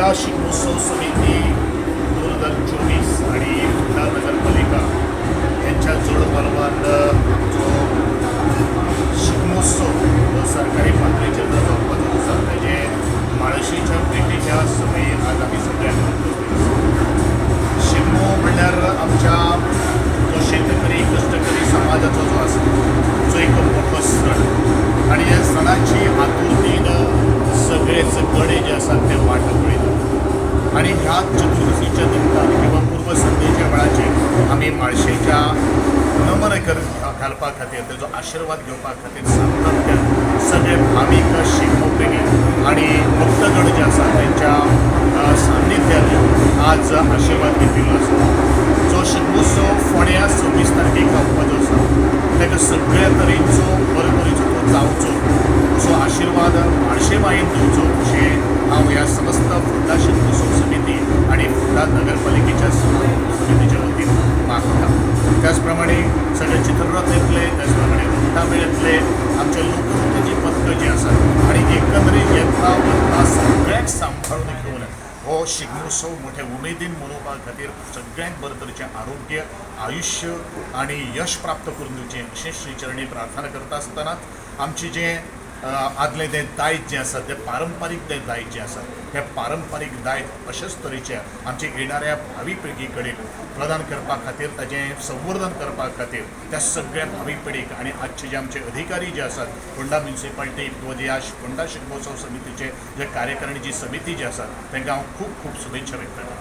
फोंडा शिगमोत्सव समिती 2024 आणि फोंडा नगरपालिका यांच्या जोड पालवान आमचो शिगमोत्सव हो सरकारी पातळीचेर जो जावपाचो आसा, तेजे माळशेच्या भेटीच्या समय आज आमी सगळे हांगा उपस्थित आसा. शिगमो म्हणल्यार आमच्या जो शेतकरी कश्टकरी समाजाचो जो आसा जो एक मोठो सण आनी ह्या सणाची आतुरतेन सगळेच गडे जे आसात ते वाट पळयतात. आनी ह्या चतुर्थीच्या निमतान किंवा पूर्वसंध्येच्या वेळाचेर आमी माळशेच्या नमन कर घालपा खातीर, तेजो आशिर्वाद घेवपा खातीर सातत्यान सगळे भावीक, शिगमो प्रेमी आनी भक्तगण जे आसा तेंच्या सान्निध्यान आज आशिर्वाद घेतिल्लो आसा. जो शिगमोत्सव फोंड्या 26 तारखेक जावपाचो आसा, ताका सगळ्या तरेचो बरे तरेचो तो जावचो असो आशिर्वाद माळशे मायेन दिवचो अशें हांव ह्या समस्त फोंडा शिगमोत्सव समिती आनी फोंडा नगरपालिकेच्या समितीच्या वतीन मागता. त्याच प्रमाणे सगळे चित्ररथ येतले, त्याच प्रमाणे रोमटामेळ येतले, आमचे लोकनृत्याची पथकां जी आसात आनी एकंदरीत येता वता सगळ्यांक सांबाळून घेवन हो शिगमोत्सव मोठ्या उमेदीन मनोवपा खातीर सगळ्यांक बरें तरेचें आरोग्य, आयुश्य आनी यश प्राप्त करून दिवचें अशें श्रीचरणी प्रार्थना करता आसतनाच आमचें जें आदलें तें दायज जें आसा, तें पारंपारीक तें दायज जें आसा, हें पारंपारीक दायज अशेंच तरेचें आमच्या येणाऱ्या भावी पिळगे कडेन प्रदान करपा खातीर, ताजें संवर्धन करपा खातीर त्या सगळ्या भावी पिळगेक आनी आजचे जे आमचे अधिकारी जे आसात फोंडा म्युनिसिपालिटी किंवा जे ह्या फोंडा शिगमोत्सव समितीचे जे कार्यकारिणी जी समिती जी आसात तांकां हांव खूब खूब शुभेच्छा व्यक्त करता.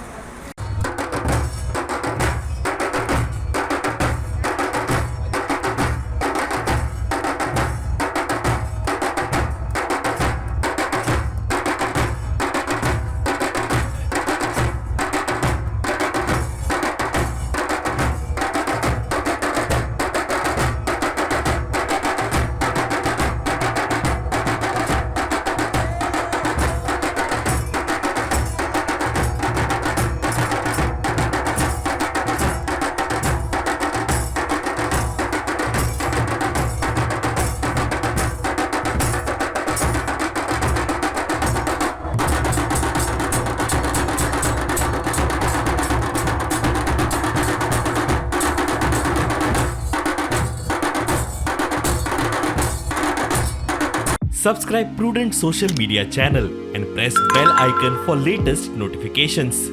Subscribe Prudent Social Media channel and press bell icon for latest notifications.